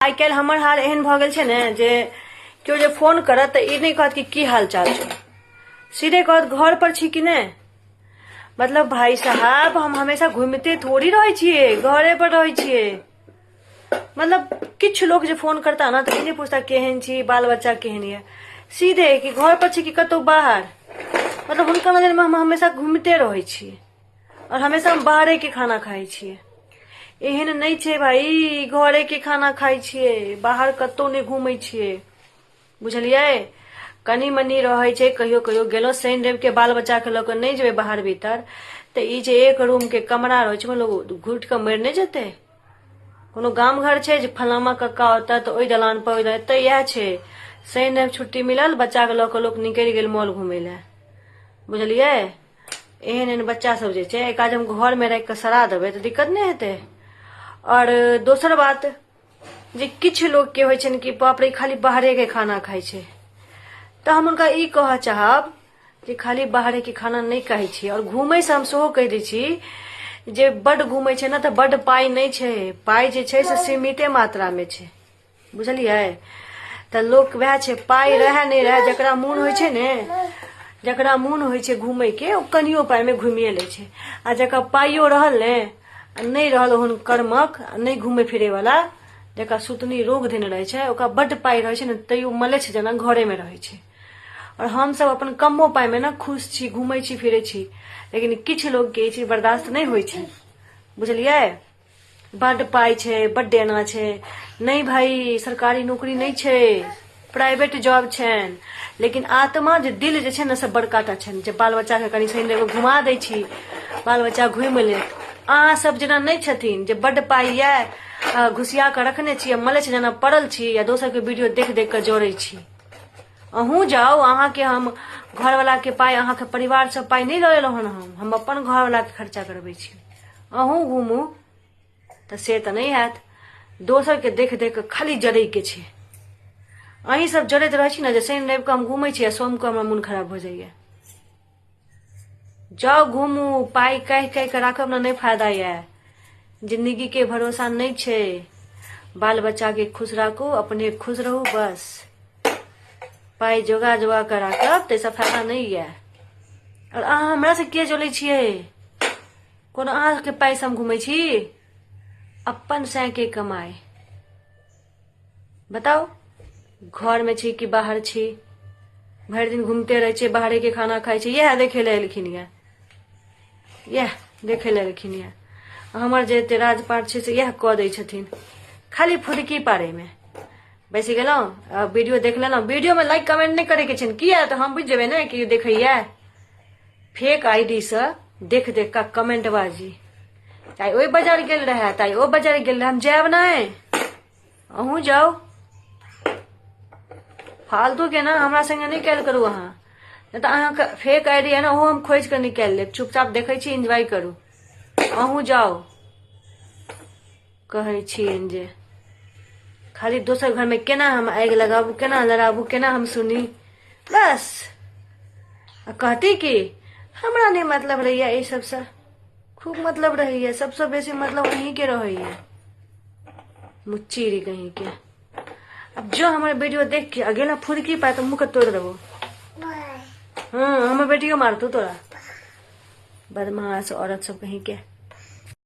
आइ काल्हि हमर हाल एहन भऽ गेल छै ने जे केओ जे फोन करत तऽ ई नहि कहत कि की हाल चाल छै, सीधे कहत घर पर छी कि नहि। मतलब भाई साहब, हम हमेशा घूमिते थोड़ी रहै छियै, घरे पर रहै छियै। मतलब किछु लोक जे फोन करता ने तऽ ई नहि पूछता केहन छी, बाल बच्चा केहन यऽ, सीधे कि घर पर छी कि कतहु बाहर। मतलब हुनका नजरिमे हम हमेशा घूमिते रहै छी आओर हमेशा हम बाहरेके खाना खाइ छियै। एहन नहि छै भाई, घरेके खाना खाइ छियै, बाहर कतहु नहि घूमै छियै, बुझलियै? कनि मनि रहै छै, कहियो कहियो गेलहुँ। शनि रविके बाल बच्चाके लऽ कऽ नहि जेबै बाहर भीतर तऽ ई जे एक रूमके कमरा रहै छै, लोक घुटि कऽ मरि नहि जेतै? कोनो गाम घर छै जे फलामा कक्का ओतऽ तऽ ओहि दलान पर ओहि एतऽ इएह छै। शनि रवि छुट्टी मिलल, बच्चाके लऽ कऽ लोक निकलि गेल मॉल घुमै लए, बुझलियै? एहन एहन बच्चा सब जे छै, एक आज हम घरमे राखि कऽ सड़ा देबै तऽ दिक्कत नहि हेतै। आओर दोसर बात जे किछु लोकके होइ छनि कि बाप रे, खाली बाहरेके खाना खाइ छै, तऽ हम हुनका ई कहऽ चाहब जे खाली बाहरेके खाना नहि खाइ छी। आओर घूमयसँ हम सेहो कहि दै छी जे बड्ड घूमै छै ने तऽ बड्ड पाइ नहि छै, पाइ जे छै से सीमिते मात्रामे छै, बुझलियै? तऽ लोक वएह छै, पाइ रहए नहि रहए, जकरा मोन होइ छै ने, जकरा मोन होइ छै घूमयके, ओ कनियो पाइमे घुमिए लै छै। आ जकरा पाइयो रहल ने आ नहि रहल ओहन कर्मक आ नहि घूमै फिरैवला, जकरा सुतनी रोग धेने रहै छै, ओकरा बड्ड पाइ रहै छै ने तैयो मलेच्छ जेना घरेमे रहै छै। आओर हमसभ अपन कमो पाइमे ने खुश छी, घूमै छी फिरै छी, लेकिन किछु लोकके ई चीज बर्दाश्त नहि होइ छै, बुझलियै? बड्ड पाइ छै, बड्ड एना छै। नहि भाइ, सरकारी नौकरी नहि छै, प्राइवेट जॉब छनि, लेकिन आत्मा जे दिल जे छै ने से बड़का टा छनि जे बाल बच्चाके कनि शनि रवि घुमा दै छी, बाल बच्चा घुमि लेत। अहाँ सब जेना नहि छथिन जे बड्ड पाइ यऽ, घुसिया कऽ रखने छी आ मलेच्छ जेना पड़ल छी या दोसरके वीडियो देख देख कऽ जरै छी। अहूँ जाउ, अहाँके हम घरवलाके पाइ, अहाँके परिवारसँ पाइ नहि लऽ लेलहुँ हन, हम अपन घरवलाके खर्चा करबै छी। अहूँ घूमू तऽ से तऽ नहि हैत। दोसरके देख देख कऽ खाली जरैके छै। अहीं सब जरैत रहै छी ने जे शनि रविके हम घूमै छी आ सोमके हमरा मोन खराब भऽ जाइए। जाउ घूमू, पाइ कहि कहि कऽ राखब ने नहि फायदा यऽ। जिन्दगीके भरोसा नहि छै। बाल बच्चाके खुश राखू, अपने खुश रहू, बस। पाइ जोगा जोगा कऽ राखब ताहिसँ फायदा नहि यऽ। आओर अहाँ हमरासँ किए जलै छियै? कोनो अहाँके पाइसँ हम घूमै छी? अपन सैके कमाइ। बताउ, घरमे छी कि बाहर छी? भरि दिन घूमते रहै छियै, बाहरेके खाना खाइ छी। इएह देखै लए एलखिन यऽ, इएह देखै लए एलखिन यऽ। हमर जे एते राजपाट छै से इएह कऽ दै छथिन। खाली फुदकी पारैमे बैसि गेलहुँ आ वीडियो देख लेलहुँ। वीडियोमे लाइक कमेंट नहि करैके छनि, किया तऽ हम बुझि जेबै ने कि देखैया। फेक I D सँ देख देख कऽ कमेंट बाजी, ताइ ओहि बाजार गेल रहए, ताइ ओ बाजार गेल रहए। हम जायब नहि, अहूँ जाउ। फालतू के ना हमरा संगे नहि कयल करू अहाँ, नहि तऽ अहाँके फेक I D है ने, ओहो हम खोजि कऽ निकालि लेब। चुपचाप देखै छी, एन्जॉय करू, अहूँ जाउ। कहै छियनि जे खाली दोसर घरमे केना हम आगि लगाबू, केना लड़ाबू, केना हम सुनी, बस। आ कहती कि हमरा नहि मतलब रहैया एहि सबसँ। खूब मतलब रहैया, सबसँ बेसी मतलब अहीँके रहैया, मुच्ची कहीँके। अब जो हमर वीडियो देख के अगेला फुरकी पाए तऽ मुँह के तोड़ि देबो। हँ, हमर बेटियो मारतौ तोरा, बदमाश औरत सब कहीं के।